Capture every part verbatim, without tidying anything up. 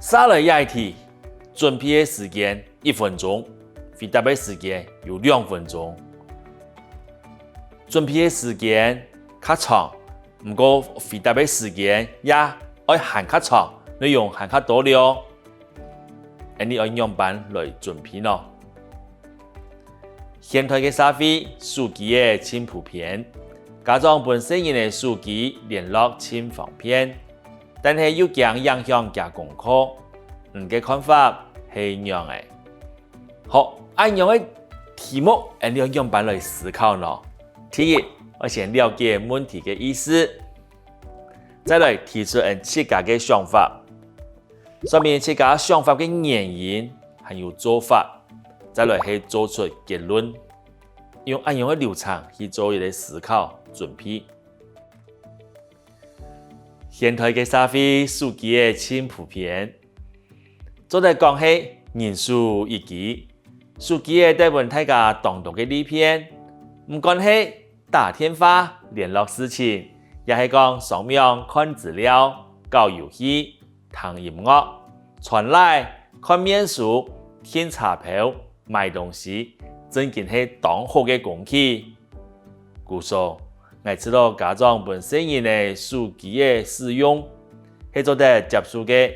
續來這一題，準備个時間一分鐘，回答个時間有兩分鐘。準備个時間較長，毋過回答个時間也愛還較長，內容還較多了哦。恁樣愛仰般來準備呢？現代个社會，手機仔盡普遍，家長分細人仔手機聯絡盡方便，但係又驚影響厥功課。你个看法係仰仔？好，恁樣个題目，𠊎等愛仰般來思考呢？第一，愛先了解問題个意思，再來提出𠊎等自家个想法，說明自家想法个原因，還有做法，再來係做出結論。用恁樣个流程去做一個思考、準備。現代个社會，手機仔盡普遍，做得講係人手一機。手機仔帶分大家當多个利便，毋管係打電話聯絡事情，也係講上網看資料、搞遊戲、聽音樂、傳賴、看面書、訂車票、買東西，真經係當好个工具。故所，𠊎知著家長分細人仔手機仔使用，係做得接受个。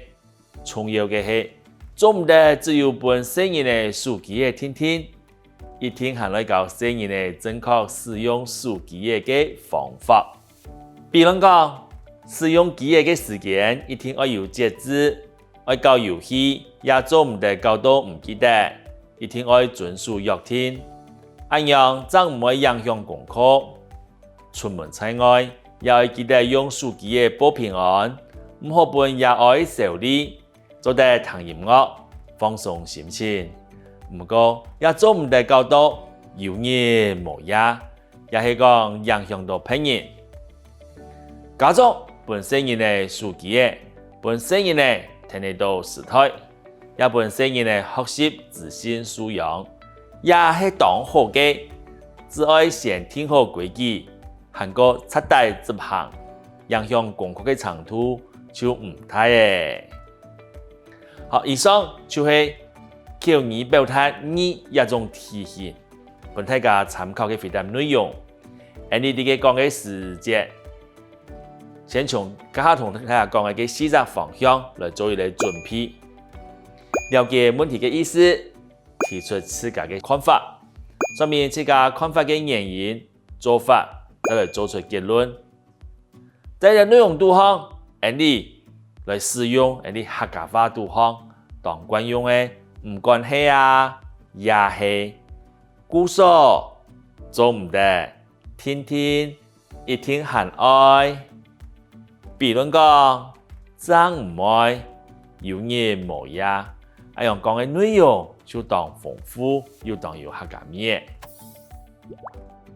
重要个係，做毋得只有分細人仔手機仔定定，一定還愛教細人仔正確使用手機仔个方法。比論講，使用機仔个時間一定愛有節制，愛搞遊戲也做毋得搞到毋記得，一定愛遵守約定，恁樣正毋會影響功課。 出門在外，也愛記得用手機仔報平安，毋好分爺哀愁慮，做得聽音樂，放鬆心情。毋過，也做毋得搞到有日無夜，也係講影響著別人。家長分細人仔手機仔，分細人仔跈得著時代， 也分細人仔學習資訊素養，也係當好个。只愛先定好規矩，還過徹底執行，影響功課个程度就毋大咧。好，以上就係口語表達二這種題型，分大家參考个回答內容。恁樣在該講个時節， 先從這下同大家講个四隻方向來做一個準備。了解問題个意思，提出自家个看法，說明自家看法个原因、做法，再來做出結論。在這內容肚項，恁樣來使用恁樣客家話肚項當慣用个，毋管係啊，也係，故所，做毋得，定定， 一定還愛。比論講，正毋會，有日無夜，恁樣講个內容就當豐富，又當有客家味仔。